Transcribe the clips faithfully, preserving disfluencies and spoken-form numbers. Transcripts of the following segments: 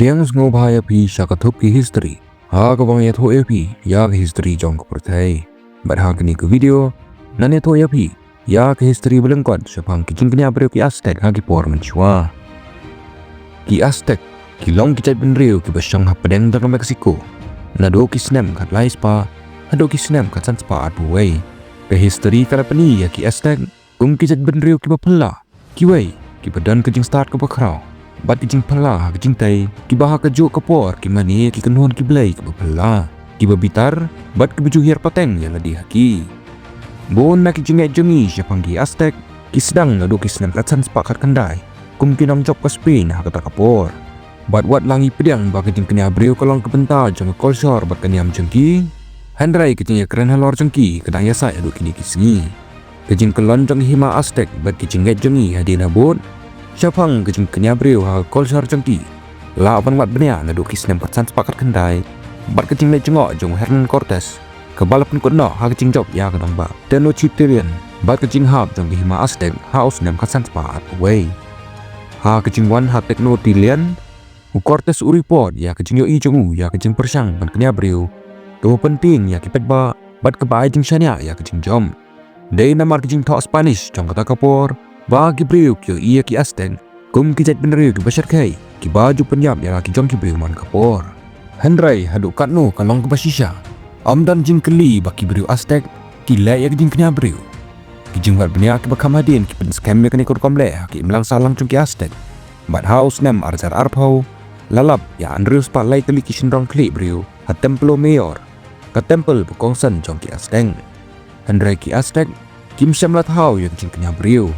Pdiang sngewbha ïa phi sha ka thup ki history, ha kaba ngan ïathuh ïa phi ïa ka history jong ka pyrthei. Bad ha kane ka video ngan ïathuh ïa phi ïa ka history ba lyngkot shaphang ki jingkñia briew ki Aztec ha ki por mynshuwa. Ki Aztec ki long ki jaitbynriew kiba shong hapdeng jong ka Mexico naduh ki snem khatlai spah haduh ki snem khatsan spah arphew wei. Ka history ka la pyni ïa ki Aztec kum ki jaitbynriew kiba phylla, kiwei kiba don ka jingstad kaba khraw bad ka jingphylla ha ka jingtei, kiba ha kajuh ka por ki mane ïa ki kynhun ki blei kiba phylla, kiba bitar bad kiba ju hiar pateng ïa lade ha ki. Bun na ki jingngeit jong ngi shaphang ki Aztec ki sdang naduh ki snem khatsan spah khatkhyndai kum ki nongjop ka Spain ha kata ka por. Bad wat la ngi pdiang ba ka jingkñia briew ka long ka bynta jong ka culture bad ka niam jong ki, hynrei ka jingïakren halor jong ki ka dang ïasaid haduh kine ki sngi. Ka jingkyllon jong ka hima Aztec bad ka jingngeit jong ngi hadien habud shaphang ka jingkñia briew ha ka culture jong ki la ban wad bniah naduh ki snem khatsan spah khatkhyndai bad ka jingleit jngoh jong u Hernán Cortés, kaba la pynkut noh ha ka jingjop ïa ka nongbah Tenochtitlan bad ka jinghap jong ka hima Aztec ha u snem khatsan spah arphew wei. Ha ka jingwan ha Tenochtitlan, u Cortés u report ïa ka jingïohi jong u ïa ka jingpyrshang ban kñia briew, kaba pyntieng ïa ki paidbah bad kaba ai jingshaniah ïa ka jingjop. Dei namar ka jingthoh Spanish jong kata ka por ba ki briew ki ïohi ïa ki Aztec kum ki jaitbynriew kiba shyrkhei, kiba ju pynïap ïa la ki jong ki briew man ka por. Hynrei haduh katno ka long kaba shisha, ym don jingkylli ba ki briew Aztec ki leh ïa ka jingkñia briew. Ki jingwad bniah kiba kham hadien ki pynskhem ïa kane ka rukom leh ha ka imlang sahlang jong ki Aztec. Bad ha u snem ar hajar arphew, la lap ïa hynriew spah lai tylli ki shynrong khlieh briew ha Templo Mayor, ka temple ba kongsan jong ki Aztec. Hynrei ki Aztec kim shym la thaw ïa ka jingkñia briew,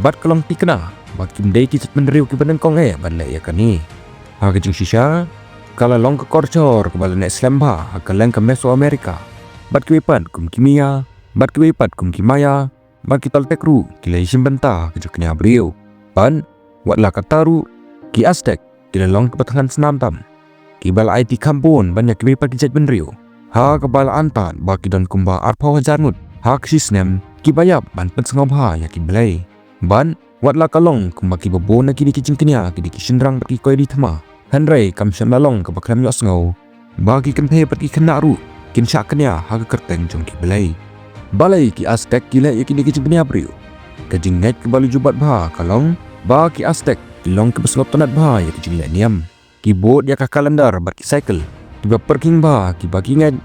bad ka long thikna ba kim dei ki jaitbynriew kiba nyngkong eh ban leh ïa kane. Ha ka jingshisha, ka la long ka culture kaba la neh slem bha ha kylleng ka Mesoamerica, bad kiwei pat kum ki Maya, bad kiwei pat kum ki Maya bad ki Toltec ruh ki la ïashim bynta ha ka jingkñia briew. Bad wat la katta ruh, ki Aztec ki la long kiba thngan snam tam, kiba la aiti kham bun ban ïa kiwei pat ki jaitbynriew, ha kaba la antad ba ki don kumba arphew hajar ngut ha ka shi snem kiba ïap ban pynsngewbha ïa ki blei. Bad wat la ka long kumba kiba bun na kine ki jingkñia ki dei ki shynrang bad ki koidi thma, hynrei kam shym la long kaba khlem ïohsngew ba ki kynthei bad ki khynnah ruh kin shah kñia ha ka kyrteng jong ki blei. Balei ki Aztec ki leh ïa kine ki jingkñia briew? Ka jingngeit kaba la ju bat bha ka long ba ki Aztec ki long kiba sngewtynnat bha ïa ka jingleh niam. Ki bud ïa ka calendar bad ki cycle kiba pyrkhing bha, kiba ki ngeit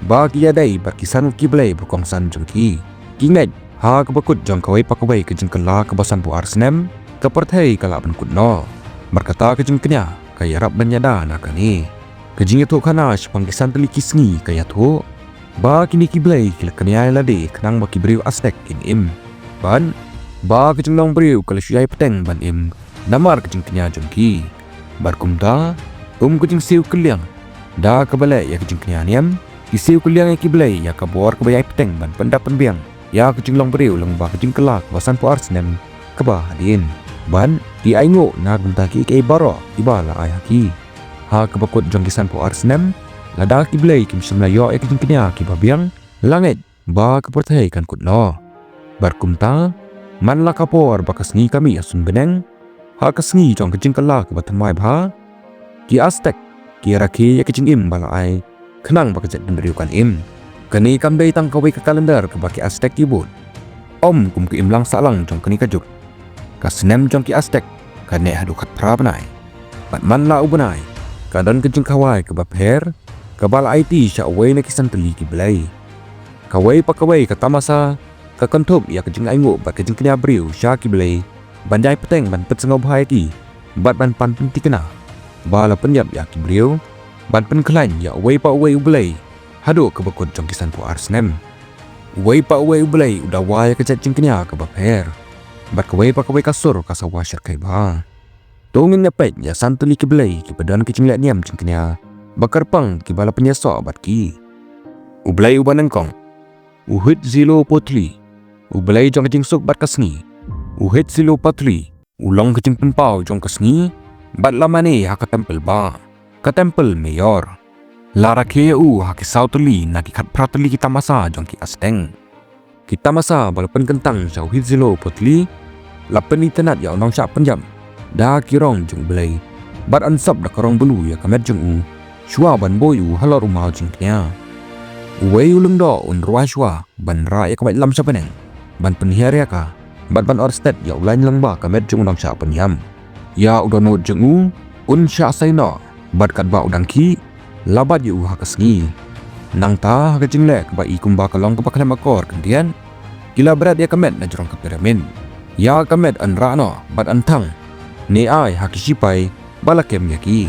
ba ki ïadei bad ki san ki blei ba kongsan jong ki. Ki ngeit ha kaba kut jong kawei pa kawei ka jingkylla kaba sanphew ar snem, ka pyrthei ka lah ban kut noh. Bad kata ka jingkñia ka ïarap ban ïada na kane. Ka jingïathuhkhana shaphang ki san tylli ki sngi ka ïathuh ba kine ki blei ki la kñia ïa lade khnang ba ki briew Aztec kin im, bad ba ka jinglong briew ka la shu ïai bteng ban im namar ka jingkñia jong ki. Bad kumta, kum ka jingsiew kylliang, da kaba leh ïa ka jingkñia niam, ki siew kylliang ïa ki blei ïa ka bor kaba ïai bteng ban pyndap pynbiang ïa ka jinglong briew lyngba ka jingkylla kaba sanphew ar snem kaba hadien. Bad ki ainguh na ka bynta kiei kiei baroh kiba la ai ha ki. Ha kaba kut jong ki sanphew ar snem, lada ki blei kim shym la ïoh ïa ki jingkñia kiba biang, la ngeit ba ka pyrthei kan kut noh. Bad kumta, man la ka por ba ka sngi ka mih ha suiñ bneng, ha ka sngi jong ka jingkylla kaba thymmai bha, ki Aztec ki rakhe ïa ka jingim ba la ai khnang ba ka jaitbynriew kan im. Kane kam dei tang kawei ka calendar kaba ki Aztec ki bud. Ym kum ka imlang sahlang jong kane ka juk, ka snem jong ki Aztec ka neh haduh khatphra bnai. Bad man la u bnai, ka don ka jingkhawai kaba pher kaba la aiti sha uwei na ki san tylli ki blei. Kawei pa kawei ka tamasa ka kynthup ïa ka jingainguh bad ka jingkñia briew sha ki blei ban ïai bteng ban pynsngewbha ïa ki bad ban pan pynthikna ba la pynïap ïa ki briew, ban pynkhlaiñ ïa uwei pa uwei u blei haduh kaba kut jong ki sanphew ar snem. Uwei pa uwei u blei u dawa ïa ka jait jingkñia kaba pher, bad kawei pa kawei ka sur ka sawa shyrkhei bha. To ngin ïa peit ïa san tylli ki blei kiba don ki jingleh niam jingkñia ba kyrpang kiba la pynïasoh bad ki. U blei uba nyngkong, u Huitzilopochtli, u blei jong ka jingsuk bad ka sngi. U Huitzilopochtli u long ka jingpynpaw jong ka sngi bad la mane ha ka temple bah, ka temple mayor. La rakhe ïa u ha ki saw tylli na ki khatphra tylli ki tamasa jong ki Aztec. Ki tamasa ba la pynkyntang sha u Huitzilopochtli la pynitynnad ïa u nongshah pynïap da ki rong jong u blei bad yn sop da ka rong blue ïa ka met jong u shuwa ban buh ïa u halor u maw jingkñia. Uwei u lyngdoh un rwai shuwa ban rah ïa ka beit lam sha bneng ban pynhiar ïa ka bad ban orsted ïa u lain lyngba ka met jong u nongshah pynïap. Ïa u dohnud jong u un shah saiñ noh bad katba u dang khih la bat ïa u ha ka sngi. Nangta ha ka jingleh kaba i kumba ka long kaba khlem akor khyndiat, ki la bret ïa ka met na jrong ka pyramid. Ïa ka met yn rah noh bad yn thang ne ai ha ki sipai ba la kem ïa ki.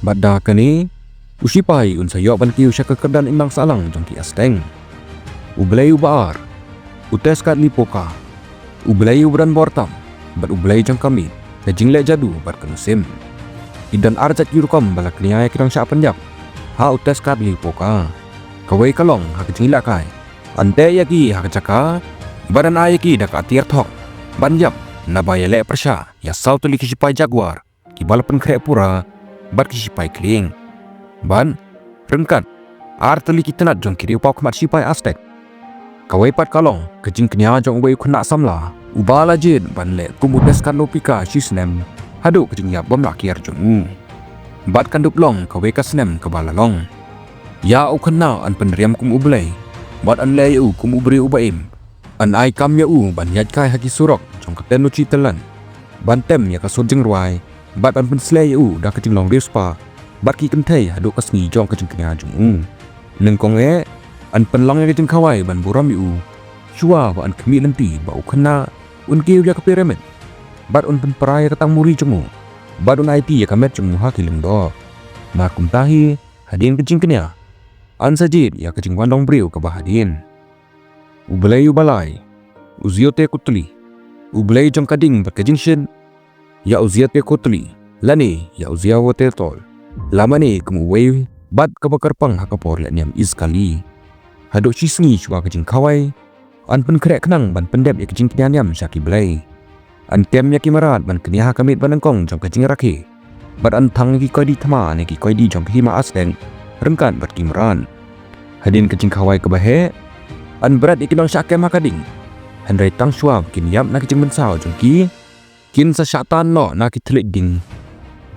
Bad da kane u sipai un sa ïoh ban kiew sha ka kyrdan imlang sahlang jong ki Aztec. U blei uba ar, u Tezcatlipoca, u blei uba don bor tam bad u blei jong ka miet, ka jingleh jadu bad ka nusip. Ki don ar jait ki rukom ba la kñia ïa ki nongshah pynïap ha u Tezcatlipoca. Kawei ka long ha ka jingïalehkai, yn teh ïa ki ha ka jaka bad yn ai ïa ki da ka atiar thok ban ïap, naba ïaleh pyrshah ïa saw tylli ki sipai jaguar kiba la pynkhreh pura bad ki sipai khlieh. Bad ryngkat ar tylli ki tnat jong ki riew paw khmat sipai Aztec. Kawei pat ka long ka jingkñia jong uwei u khynnah samla uba la jied ban leh kum u Tezcatlipoca shi snem haduh ka jingïap bym lah kiar jong u. Bad kan dup long kawei ka snem kaba la long. Ïa u khynnah yn pynriam kum u blei bad yn leh ïa u kum u briew uba im. Yn ai kam ïa u ban ïaid kai ha ki surok jong ka Tenochtitlan ban tem ïa ka sur jingrwai bad ban pynsleh ïa u da ka jinglong riewspah bad ki kynthei haduh ka sngi jong ka jingkñia jong u. Nyngkong eh yn pynlong ïa ka jingkhawai ban burom ïa u shuwa ba yn khmih lynti ba u khynnah un kiew ïa ka pyramid bad un pynpra ïa ka tangmuri jong u bad un aiti ïa ka met jong u ha ki lyngdoh. Namar kumta hi hadien ka jingkñia yn sa jied ïa ka jingwan long briew kaba hadien. U blei uba lai, u Huitzilopochtli, u blei jong ka ding bad ka jingshit. Ïa u Huitzilopochtli lane ïa u Huitzilopochtli la mane kum uwei bad kaba kyrpang ha ka por lehniam Izcalli. Haduh shi sngi shuwa ka jingkhawai yn pynkhreh khnang ban pyndep ïa ka jingkñia niam sha ki blei. Yn kem ïa ki mrad ban kñia ha ka miet banyngkong jong ka jingrakhe bad yn thang ïa ki koidi thma ne ki koidi jong ka hima Aztec ryngkat bad ki mrad. Hadien ka jingkhawai kaba heh yn bret ïa ki nongshah kem ha ka ding. Hynrei tang shuwa ba kin ïap na ka jingmynsaw jong ki, kin sa shah tan noh na ki thylliej ding.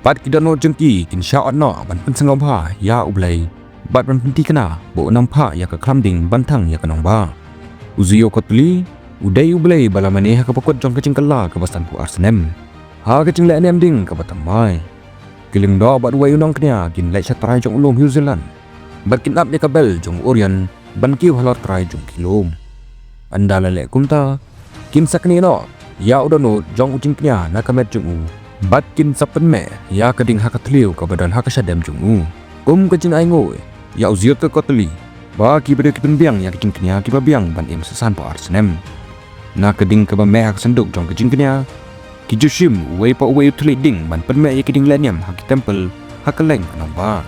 Bad ki dohnud jong ki kin shah ot noh ban pynsngewbha ïa u blei bad ban pynthikna ba un ym phah ïa ka khlam ding ban thang ïa ka nongbah. U Huitzilopochtli u dei u blei ba la mane ha kaba kut jong ka jingkylla kaba sanphew ar snem ha ka jinglehniam ding kaba thymmai. Ki lyngdoh bad uwei u nongkñia kin leit sha trai jong u lum Hewzenland bad kin ap ïa ka bel jong u Orion ban kiew halor trai jong ki lum. Ynda la leh kumta kin sa knieh noh ïa u dohnud jong u jingkñia na ka met jong u bad kin sa pynmeh ïa ka ding ha ka thliew kaba don ha ka shadem jong u. Kum ka jingainguh ïa u Huitzilopochtli ba ki briew ki pynbiang ïa ka jingkñia kiba biang ban im sa sanphew ar snem. Na ka ding kaba meh ha ka synduk jong ka jingkñia ki ju shim uwei pa uwei u thylliej ding ban pynmeh ïa ka jinglehniam ha ki templ ha kylleng ka nongbah.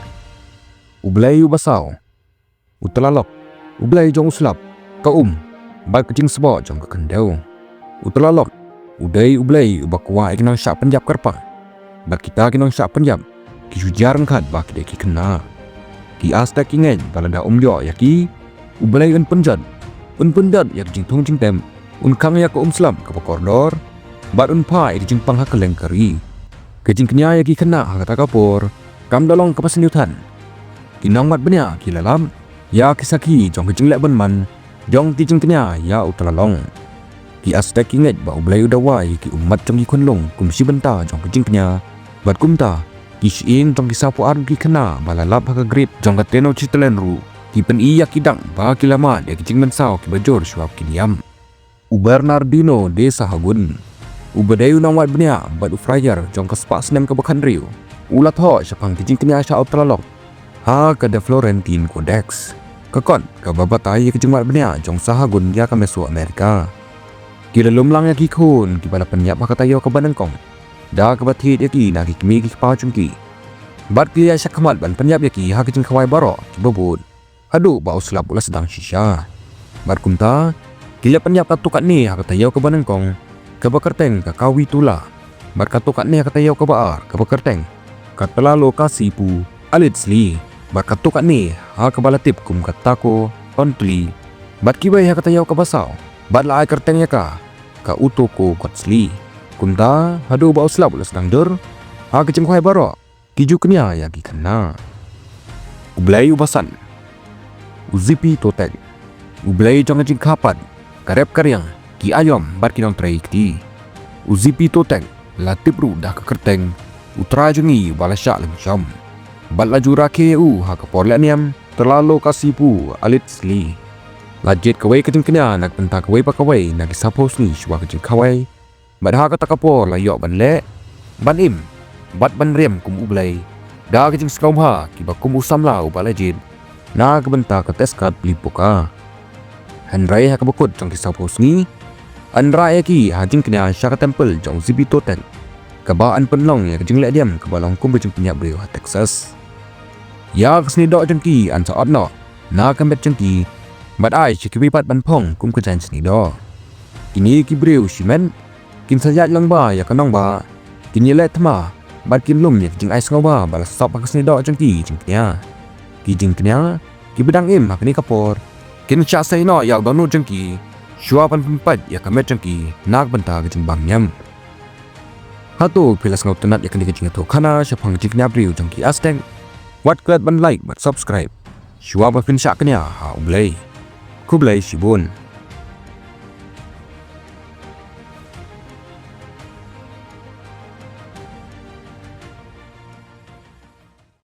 U blei uba saw, u Tlaloc, u blei jong u slap, ka um bad ka jingsboh jong ka khyndew. U Tlaloc u dei u blei uba kwah ïa ki nongshah pynïap kyrpang bad kita ki nongshah pynïap ki shu jia ryngkat ba ki dei ki khynnah. Ki Aztec ki ngeit ba lada um ïoh ïa ki, u blei un pynjot, un pynjot ïa ka jingthung jingtep, un khang ïa ka um slap kaba kordor bad un phah ïa ka jingpang ha kylleng ka ri. Ka jingkñia ïa ki khynnah ha kata ka por kam da long kaba sniew than. Ki nongwad bniah ki la lap ïa ki sakhi jong ka jingleh bymman jong ki jingkñia ïa u Tlaloc. Ki Aztec ki ngeit ba u blei u dawa ïa ki ummat jong ki khunlung kum shi bynta jong ka jingkñia bad kumta ki shyieng jong ki sawphew ar ngut ki khynnah ba la lap ha ka grip jong ka Tenochtitlan ruh ki pyni ïa ki dak ba ki la mad ïa ki jingmynsaw kiba jur shuwa ba kin ïap. U Bernardino de Sahagún, uba dei u nongwad bniah bad u friar jong ka spah snem kaba khathynriew, u la thoh shaphang ki jingkñia sha u Tlaloc ha ka The Florentine Codex, ka kot kaba batai ïa ka jingwad bniah jong Sahagún ïa ka Mesoamerica. Ki la lum lang ïa ki khun kiba la pynïap ha ka taïew kaba nyngkong da kaba thied ïa ki na ki kmie ki kpa jong ki bad ki la ïaid shakhmat ban pynïap ïa ki ha ka jingkhawai baroh kiba bud haduh ba u slap u la sdang shisha. Bad kumta ki la pynïap katto katne ha ka taïew kaba nyngkong kaba kyrteng ka Qahuihtula, bad katto katne ha ka taïew kaba ar kaba kyrteng ka Tlaloqasipu Alitshli, bad katto katne ha kaba la tip kum ka Taco Tontli, bad kiwei ha ka taïew kaba saw bad la ai kyrteng ïa ka ka Utoqoqatshli. Kumta haduh ba u slap u la sdang dur, Ha ka jingkhawai baroh ki ju kñia ïa ki khynnah. U Blei u basan, u Zipi Toteng, u Blei jong ka jingkha pat, ka rep ka riang, ki aïom bad ki nongtrei kti. U Zipi Toteng la tip ruh da ka kyrteng u Trai jong ngi uba la shah lyngjom. Bad la ju rakhe ïa u ha ka por lehniam, te la loh ka sipu alit sli. La jied kawei ka jingkñia na ka bynta kawei pa kawei na ki saphew sngi shuwa ka jingkhawai. Bad ha kata ka por la ïoh ban leh, ban im, bad ban riam kum u Blei da ka jingsngewbha kiba kum u samla uba la jied na ka bynta ka test card pli poka. Hynrei ha kaba kut jong ki saphew sngi, yn rah ïa ki ha jingkñia sha ka temple jong u Zipi Toteng, kaba yn pynlong ïa ka jingleh diam kaba long kum ka jingpynïap briew ha Texas. Ïa ka snieh doh jong ki yn sa ot noh na ka met jong ki, bad ai sha kiwei pat ban phong kum ka jaiñ snieh doh. Kine ki briew shimet kin sa ïaid lyngba ïa ka nongbah, kin ïaleh thma bad kin lum ïa ka jingai sngewbha ba la sop ha ka snieh doh jong ki jingkñia. Ki jingkñia kiba dang im ha kane ka por kin shah sei noh ïa u dohnud jong ki shuwa ban pynpait ïa ka met jong ki na ka bynta ka jingbang niam. Hato phi la sngewtynnat ïa kane ka jingïathuhkhana shaphang ka jingkñia briew jong ki Aztec? Wat klet ban like bad subscribe shuwa ba phin shah kñia ha u Blei. Khublei shibun.